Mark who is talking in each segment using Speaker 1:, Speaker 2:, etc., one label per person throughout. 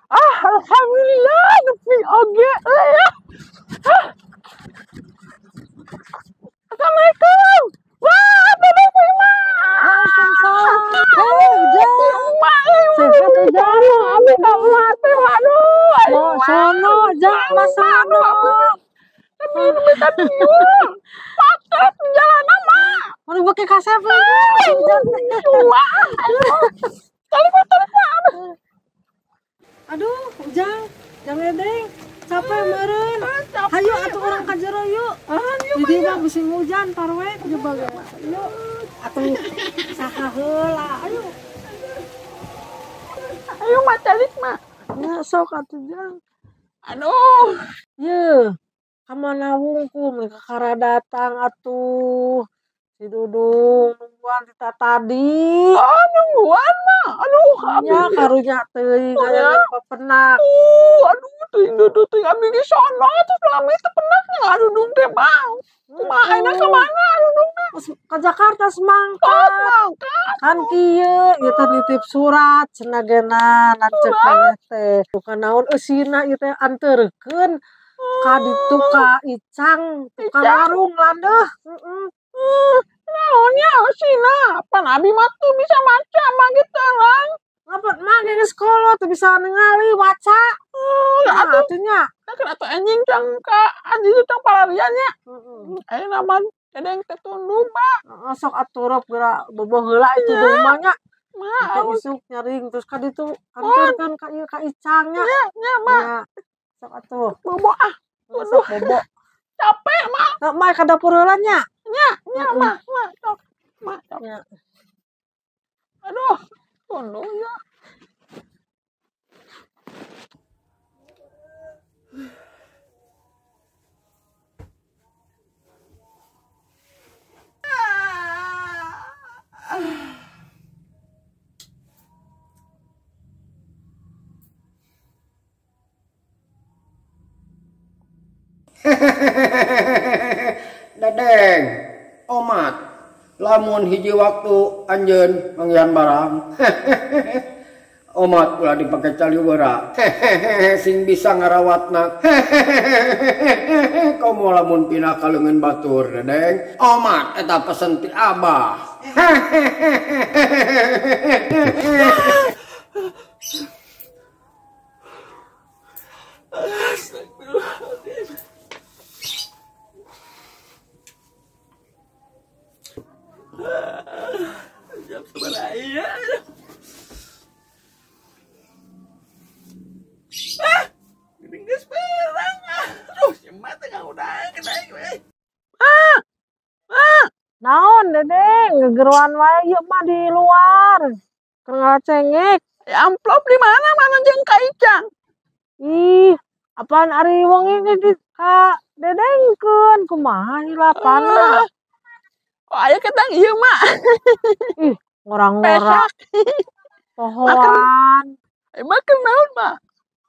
Speaker 1: Ah, alhamdulillah nepi oge euy. Ah. Assalamualaikum. Wah, Dede Prima.
Speaker 2: Waalaikumsalam. Ujang. Sehat Ujang.
Speaker 1: Abi kamu teh waduh.
Speaker 2: Oh, sono Jang, mas sono.
Speaker 1: Tapi nu tadi patut jalan mah.
Speaker 2: Mun beuki kasep
Speaker 1: Ujang. Wah. Tarik mah.
Speaker 2: Aduh, Ujang, Jang Dedeng, capek meureun. Hayu atuh urang ka jero yuk. Di dieu mah bisi hujan parwe coba ge. Yuk, atuh saha heula, ayo.
Speaker 1: Ayo mah calik mah.
Speaker 2: Nya sok atuh Jang.
Speaker 1: Aduh.
Speaker 2: Yeuh, ka mana wungkul mun kakara datang atuh. Si Dudung nungguan ti tadi.
Speaker 1: Oh, nungguan mah. Aduh, abi.
Speaker 2: Nya karunya teuing aya pepenak.
Speaker 1: Aduh, teuing Dudung teuing abi ge sono atuh lami teu penak nya Dudung teh mah. Kumaha ayeuna ka mana Dudung teh?
Speaker 2: Ka Jakarta semangka.
Speaker 1: Oh, semangka.
Speaker 2: Kan kieu ieu teh nitip surat cenah gena lanceuk maneh teh. Bukan naon eusina ieu teh anterkeun ka ditu ka Icang tukang warung landeuh. Heeh.
Speaker 1: Naonnya eusina? Pan abi mah tuh bisa maca mah gitu lang.
Speaker 2: Ngapet mah geus sekolah tuh bisa ningali maca.
Speaker 1: Nah,
Speaker 2: atuh nya.
Speaker 1: Nah, kan atuh anjing cang ka anjing teh cang palarian nya. Ayeuna mah dedeng teh tunduh mah.
Speaker 2: Heeh, sok atuh rok geura boboh heula itu rumah nya.
Speaker 1: Mah,
Speaker 2: isuk nyaring terus ka ditu anterkeun ka ieu ka Icang nya.
Speaker 1: Nya, nya mah.
Speaker 2: Sok atuh.
Speaker 1: Bobo ah.
Speaker 2: Sok bobo.
Speaker 1: Capek mah.
Speaker 2: Nah, mah ka dapur heula nya.
Speaker 1: Nya, nya mah, mah sok. Mah sok.
Speaker 2: Nya.
Speaker 1: Aduh, tunduh ya.
Speaker 3: Dedeng, omat, lamun hiji waktu anjeun manggihan barang. Omat ulah dipake caliwera. Sing bisa ngarawatna. Komo lamun pindah ka leungeun batur, Dedeng. Omat eta pesen ti Abah.
Speaker 1: Astagfirullahaladzim. Jam seberapa ya? Ah, ini geus perang. Aduh, si emak teh udah kena we. Ah. Ah.
Speaker 2: Naon, Dedeng? Gegeruan wae ieu mah di luar. Keur ngalacengek.
Speaker 1: Ya, amplop di mana? Mana jeung ka Icang?
Speaker 2: Ih, apaan ari wengi di ka Dedengkeun kumaha hilapanna?
Speaker 1: Oh, aya ketang ieu mah.
Speaker 2: Ih, ngora-ngora. Pohoan.
Speaker 1: Emang kenal mah?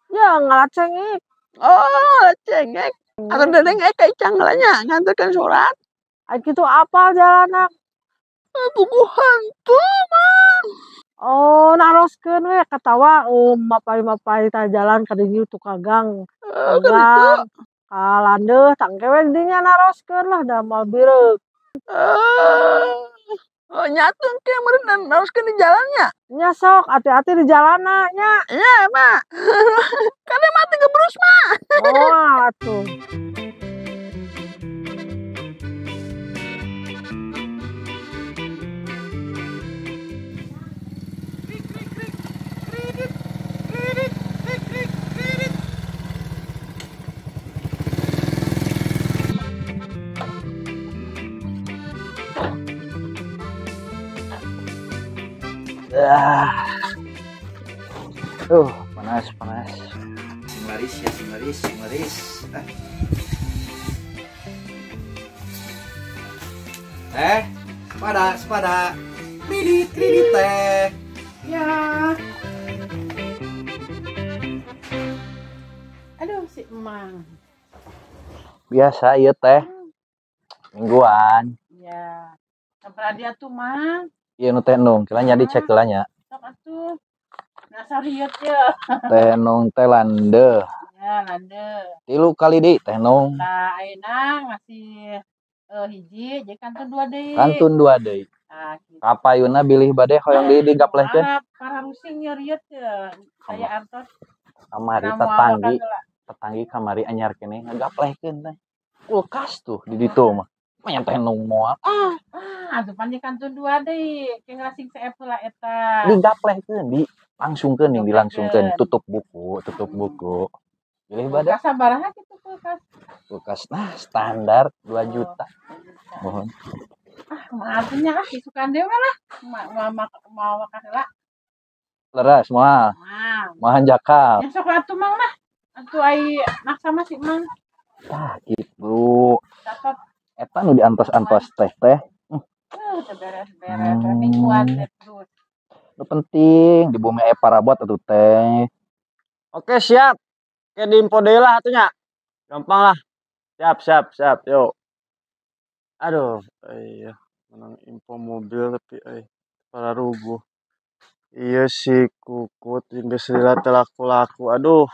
Speaker 2: Ya, ngalacengek.
Speaker 1: Oh, ngalacengek. Atau Dedeng ka Icang lah nya nganterkeun surat.
Speaker 2: Ai kitu apal jalanna?
Speaker 1: Buku hantu mah.
Speaker 2: Oh, naroskeun we katawa mapai-mapai tah jalan ka dieu tukang gang.
Speaker 1: Gang.
Speaker 2: Ka landeuh tangke we dinya naroskeun lah da moal bireuk.
Speaker 1: Oh, nyatu ke meureun naroskeun di jalannya.
Speaker 2: Nya sok hati-hati di jalanna nya.
Speaker 1: Nya, Mak. Kade mati gebrus mah.
Speaker 2: Oh, atuh.
Speaker 4: Panas, panas.
Speaker 5: Sing laris ya, sing laris, sing laris. Ah. Sepada, sepada. Kredit, kredit teh.
Speaker 6: Ya. Aduh, si Emang.
Speaker 4: Biasa ieu teh. Mingguan.
Speaker 6: Ya. Sabaraha dia tuh, Mang?
Speaker 4: Ieu nu teh endung, kira nya dicek heula nya.
Speaker 6: Sok atuh. Dasar riut ya.
Speaker 4: Teh Nung teh lande.
Speaker 6: Ya, lande.
Speaker 4: 3 kali deui Teh Nung.
Speaker 6: Tah ayeuna ngasih hiji jadi kantun 2 deui.
Speaker 4: Kantun 2 deui.
Speaker 6: Tah kitu.
Speaker 4: Kapayuna bilih bade hoyong deui digaplehkeun.
Speaker 6: Para rusing ya riut ya. Saya antos.
Speaker 4: Kamari tetanggi. Tetanggi kamari anyar keneh ngagaplehkeun teh. Kulkas tuh di ditu mah. Mah Teh Nung moal.
Speaker 6: Ah, atuh pan kantun 2 deui. Ke ngasing seep heula eta.
Speaker 4: Digaplehkeun, dilangsungkeun nih, dilangsungkeun, tutup buku, tutup buku. Pilih bade.
Speaker 6: Kulkas sabaraha kitu kulkas?
Speaker 4: Kulkas nah standar 2 juta. Mohon.
Speaker 6: Ah, maafnya ah isukan deui lah. Mau makan heula.
Speaker 4: Leres moal. Moal jakal.
Speaker 6: Ya sok atuh Mang lah. Atuh ai maksa mah si Mang.
Speaker 4: Tah kitu.
Speaker 6: Catat.
Speaker 4: Eta nu diantos-antos teh teh.
Speaker 6: Teu beres-beres mingguan teh terus.
Speaker 4: Nu penting di bumi aya parabot atuh teh.
Speaker 7: Oke, siap. Oke, diinfo deui lah atuh nya. Gampang lah. Siap, siap, siap. Yuk. Aduh, iya, menang info mobil tapi para rubuh. Iya si Kukut jeung geus lila teu laku-laku. Aduh.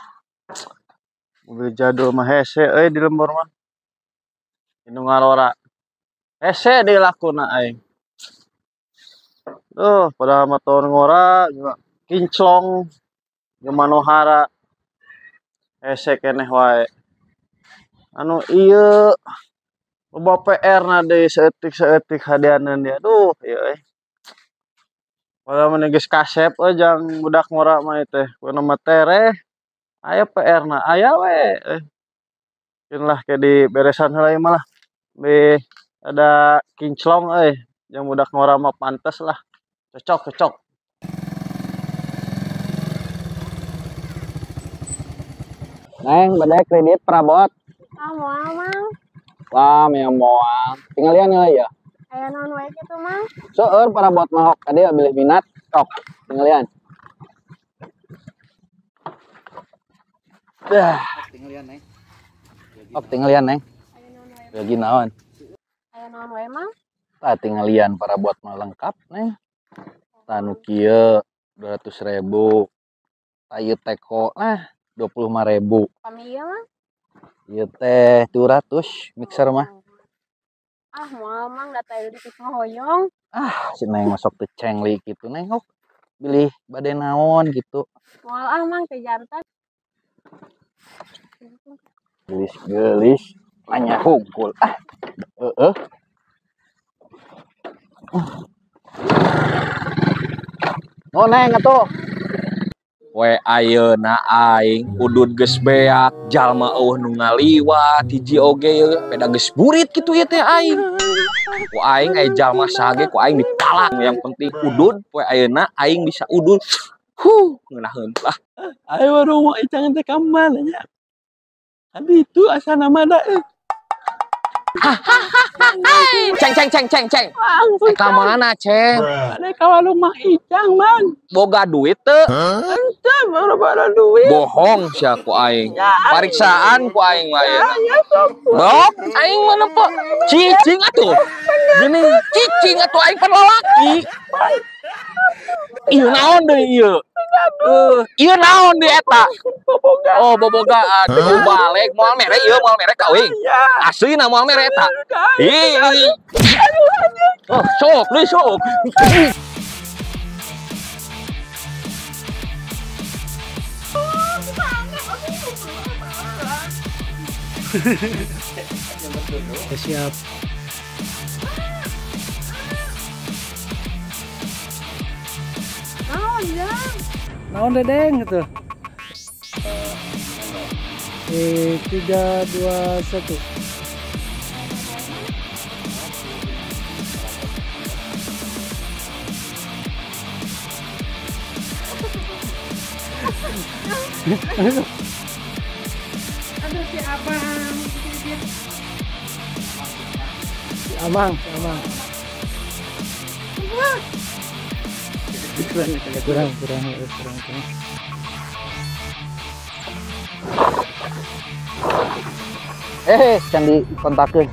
Speaker 7: Mobil jadul mah hese euy di lembur mah. Inu ngarora. Hese deui lakuna aing. Duh, padahal mah tahun ngora juga kinclong jeung manohara. Hese keneh wae. Anu ieu loba PR na deui saeutik-saeutik hadianeun dia. Aduh, ieu euy. Padahal mah geus kasep euy jang budak ngora mah ieu teh. Kudu mah tereh. Aya PR na aya we. Keun lah ke diberesan heula ieu mah lah. Beh ada kinclong euy. Jang budak ngora mah pantes lah. Cocok, cocok.
Speaker 4: Neng, bade kredit perabot.
Speaker 8: Ah, moal, Mang.
Speaker 4: Wah, mea moal. Tinggalian heula ya.
Speaker 8: Aya naon wae kitu, Mang?
Speaker 4: Seueur parabot mah hok kadieu bilih minat. Sok, tinggalian. Dah.
Speaker 5: Tinggalian, Neng.
Speaker 4: Ok, tinggalian, Neng. Lagi naon?
Speaker 8: Aya naon wae, Mang?
Speaker 4: Tah tinggalian parabot mah lengkap, Neng. Tah nu kieu 200.000. Tah ieu teko nah 25.000.
Speaker 8: Pami ieu, Mang?
Speaker 4: Ieu teh 200 mixer mah.
Speaker 8: Ah, moal Mang da teh di hoyong.
Speaker 4: Ah, si Neng masuk teu cengli kitu, Neng. Ok, bilih bade naon gitu.
Speaker 8: Moal ah Mang teh jantan.
Speaker 4: Gelis-gelis nanya hungkul. Ah, heeh. Oh, Neng atuh.
Speaker 1: We ayeuna aing udud geus beak, jalma eueuh nu ngaliwat, hiji oge ieu beda geus burit kitu ieu teh aing. Ku aing aya jalma saha ge ku aing dipalak. Yang penting udud poe ayeuna aing bisa udud. Huh, ngeunaheun lah.
Speaker 7: Ayo warung mau icangan teh ka mana nya? Adi itu asana mah da.
Speaker 1: Ceng ceng ceng ceng ceng. Ka mana ceng?
Speaker 7: Ada ka warung Mang Icang, Mang.
Speaker 1: Boga duit teu?
Speaker 7: Henteu, baru-baru duit.
Speaker 1: Bohong sia ku aing. Pariksaan ku aing mah ayeuna. Bok, aing mah nempo cicing atuh. Geuning cicing atuh aing pan lalaki. Ieu naon deui ieu? Ieu naon deui eta? Oh, bobogaan. Balik moal mere ieu moal mere ka euy. Aslina moal mere eta. Ih. Oh, sok deui sok.
Speaker 2: Siap.
Speaker 8: Naon, Jang?
Speaker 2: Naon Dedeng gitu. 3, 2, 1.
Speaker 6: Aduh si abang.
Speaker 2: Si Amang, si Amang. Kurang, kurang, kurang, kurang.
Speaker 4: Can dikontakeun.